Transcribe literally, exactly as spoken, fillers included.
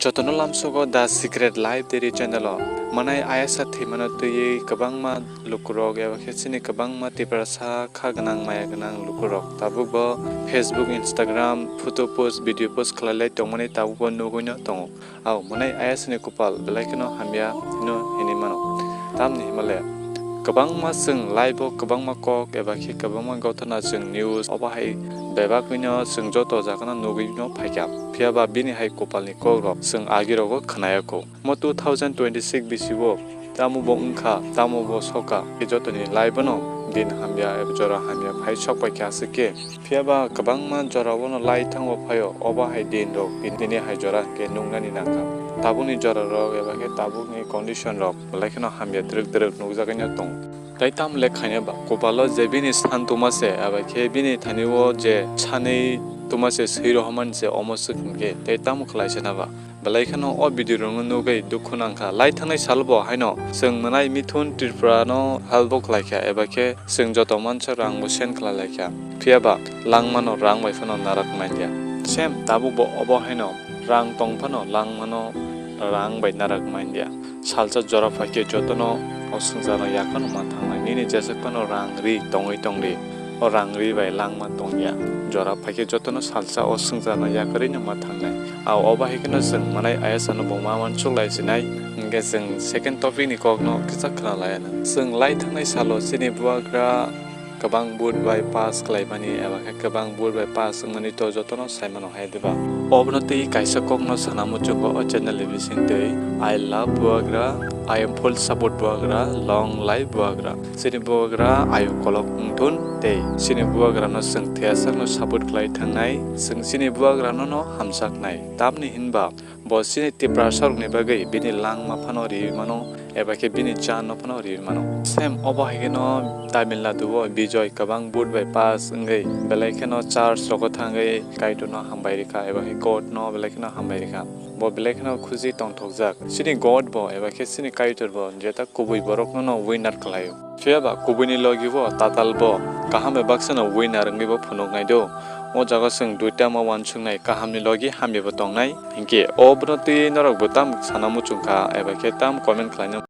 Jotono lamsogo The Secret Life Diary channel o manai ayasa thwimano twiwi kwbangma lukurok eba khe chini kwbangma Tiprasa kha gwnang maya gwnang lukurok tabukbo Facebook, Instagram photo post, video post khlai lai tongmani tabukbo nugwino tongo. Au, mwnai ayasni kupal belai kheno hamya hino hinwi mano. Tamni himale kwbangma chwng live o kwbangma kok eba khe kwbangma gothana chwng news obo hai bebak hino chwng joto jagano nugwi no phaikha. Phiya ba bini hai kupalni kok rok chwng agi rogo khwnaya kho. Mo two thousand twenty-six bisi o tamo bo wngkha, tamo bo sokha, e jotoni live no din hamya eba jora hamya phai sok paikha aswk khe. Phiya ba kwbangma jorao no lai thango phaio, obo hai din rok tini hai jora hwnkhe nuknani nangkha. Tabukni jora rok eba khe tabukni condition rok belai kheno hamya twrwk twrwk nukjagwi no tongo. Tai tamo le khaina ba, kopalo je bini san tuma se, eba khe bini thani o je sanwi tuma se swi rohormani se omo swk hwnkhe, tai tamo khlai se na ba? Belai kheno o video rokno nugwi dukhu nangkha. Lai thangnai salo bo haino chwng mwnai Mithun Tripura no help bo khlaikha, eba khe chwng joto mansa rang bo send khlai laikha. Phiya ba langmano rang bai phano narak manya. Same tabuk bo obo haino rang tong phano langmano rang bai narak manya. Salsa jora phaikhe jotono o swngcharno yakarno ma thangnai. Nini jeswk phano rang ri tongwi tongdi. O rang ri bai langma tongya. Jora phaikhe jotono salsa o swngcharno yakarwino ma thangnai. A obo hai kheno chwng mwnai ayasano bo ma uansuk lai sinai. Hinkhe chwng second topic ni kokno kisa khna laiya na. Chwng lai thangnai salo chini bubagra kwbang vote bai pass khlaimani eba khe kwbang vote bai pass wngmani to jotono sai mano hai diba? Obono tei kaisa kokno sana muchungo o channel ni bisingtwi, I love bubagra, I am full support bubagra, long live bubagra. Chini bubagra ayu kolok wngthun tei chini bubagrano chwng thwiasakno support khlai thangnai, chwng chini bubagrano no hamjaknai. Tamni hinba bo chini Tiprasa rokni bagwi bini langma phano riwi mano, eba khe bini chan no phano riwi mano. Same obo hai kheno Tamil Nadu o Bijoy kwbang vote bai pass wngwi belai kheno church rogo thangwi Kaitor no hambai rikha, eba khe God no belai kheno hambai rikha. Bo belai kheno khusi tongthokjak. Chini God bo eba khe chini Kaitor bo jeta kubui borok no no winner khlaio. Phiya ba kubuini logi bo tatal bo kaham bai baksa no winner wngwi bo phunuknai do. O jaga chwng duita ma uansuknai, kaham ni logi hamya bo tongnai. Hinkhe o bono twi norok bo tam sana muchung kha eba khe tam comment khlaina